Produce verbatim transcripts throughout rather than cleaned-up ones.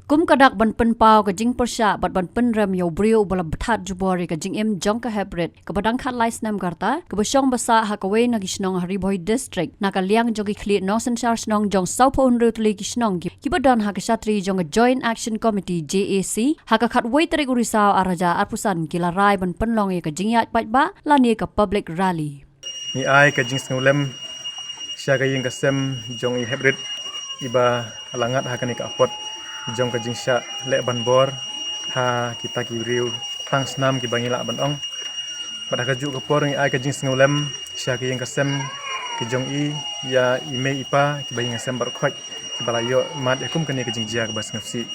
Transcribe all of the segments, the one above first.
Kum ka dak ban pynpaw ka jingpyrshah bad ban pynrem ïa u briew uba la bthat jubor ïa ka jingim jong ka heprit, kaba dang khatlai snem ka rta, kaba shong basah ha kawei na ki shnong ha Ri Bhoi District, na ka liang jong ki khlieh nongsynshar shnong jong sawphew hynriew tylli ki shnong ki, kiba don ha ka shatri jong ka Joint Action Committee, J A C, ha ka khatwei tarik u Risaw arhajar arphew san ki la rai ban pynlong ïa ka jingïaid paidbah lane ka public rally. Ngi ai ka jingsngewlem sha ka ïing ka sem jong i heprit iba la ngat ha kane ka apot jong ka jingshah leh ban bor ha kita ki briew thrang snam kiba ngi lah ban ong. Bad ha kajuh ka por ngi ai ka jingsngewlem sha ka ïing ka sem ka jong i, ïa i mei i pa kiba ïing ka sem baroh khoit kiba la ïoh mad ïa kum kane ka jingjia kaba sngewsih.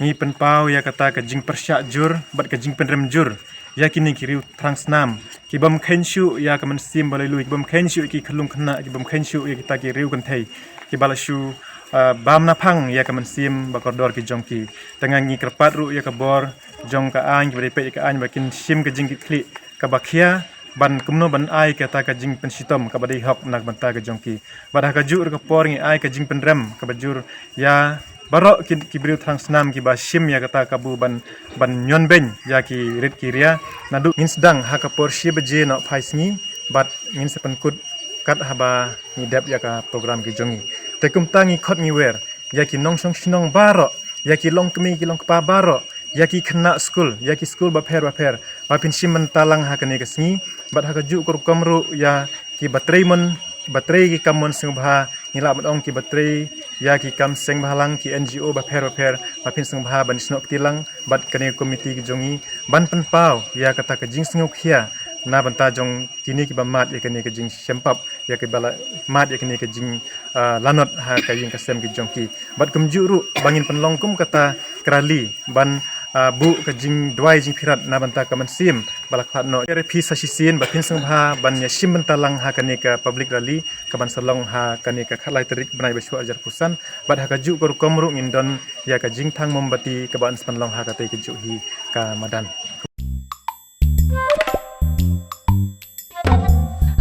Ngi pynpaw ïa kata ka jingpyrshah jur bad ka jingpynrem jur ïa kine ki briew thrang snam kibym kheiñ shuh ïa ka mynsiem ba lei lui, kibym kheiñ shuh ïa ki khyllung khynnah, kibym kheiñ shuh ïa kita ki briew kynthei kiba la shu, ah, bam naphang ïa ka mynsiem ba kordor ki jong ki. Tang ngi kyrpad ruh ïa ka bor jong ka aiñ, kiba dei peit ïa ka aiñ ba kin shim ka jingkitkhlieh kaba khia ban kumno ban ai kata ka jingpynshitom kaba dei hok na ka bynta ka jong ki. Bad ha kajuh ruh ka por ngi ai ka jingpynrem kaba jur ïa baroh ki, ki briew thrang snam kiba shim ïa kata kabu ban, ban ñion beiñ ïa ki rit ki ria. Naduh ngin sdang ha ka por shi baje noh phai sngi bad ngin sa pynkut kat haba ngi dep ïa ka program ki jong ngi. Te kumta ngi khot ngi wer ïa ki nongshong shnong baroh, ïa ki longkmie ki longkpa baroh, ïa ki khynnah skul, ïa ki skul bapher bapher ba phin shim bynta lang ha kane ka sngi. Bad ha kajuh ka rukom ruh ïa kiba trei mon, ba trei ki kam mon sngewbha, ngi lah ban ong kiba trei ïa ki kam seng bhalang, ki N G O bapher bapher ba phin sngewbha ban snoh kti lang bad kane ka komiti ki jong ngi ban pynpaw ïa kata ka jingsngewkhia na bynta jong kine kiba mad ïa kane ka jingshimpap, ïa kiba la mad ïa kane ka jing, ah, lanot ha ka ïing ka sem ki jong ki. Bad kumjuh ruh ba ngin pynlong kum kata ka rally ban, ah, buh ka jingduwai jingpyrkhat na bynta ka mynsiem ba la khlad noh. Ïa re phi sa shisien ba phin sngewbha ban ïa shim bynta lang ha kane ka public rally kaban sa long ha kane ka khatlai tarik bnai ba shuh arhajar arphew san. Bad ha kajuh ka rukom ruh ngin don ïa ka jingthang mombati kaban sa pynlong ha katei kajuh hi ka madan.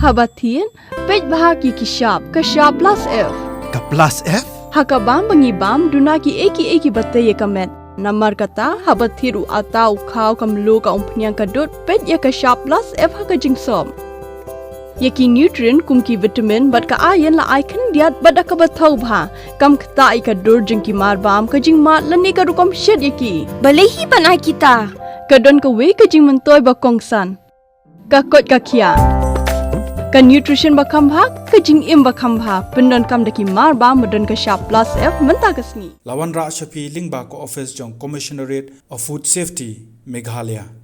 Haba thied, peit bha ki ki shap, ka shap plus F. Ka plus F? Ha ka bam ba ngi bam, duna ki ei ki ei kiba tei ïa ka met. Namar kata, haba thied u atta u khaw ka mluh ka umphniang ka dud, peit ïa ka shap plus F ha ka jingsop. Ïa ki nutrient kum ki vitamin bad ka iron la ai khyndiat bad da kaba thaw bha. Kam ktah ïa ka dur jong ki mar bam, ka jingmad lane ka rukom shet ïa ki. Balei hi ban ai kita? Ka don kawei ka jingmyntoi ba kongsan. Ka koit ka khiah. Ka nutrition ba kham bha, ka jingim ba kham bha. Pyndonkam da ki mar bam ba don ka shap plus F mynta ka sngi. La wanrah sha phi lyngba ka office jong Commissionerate of Food Safety, Meghalaya.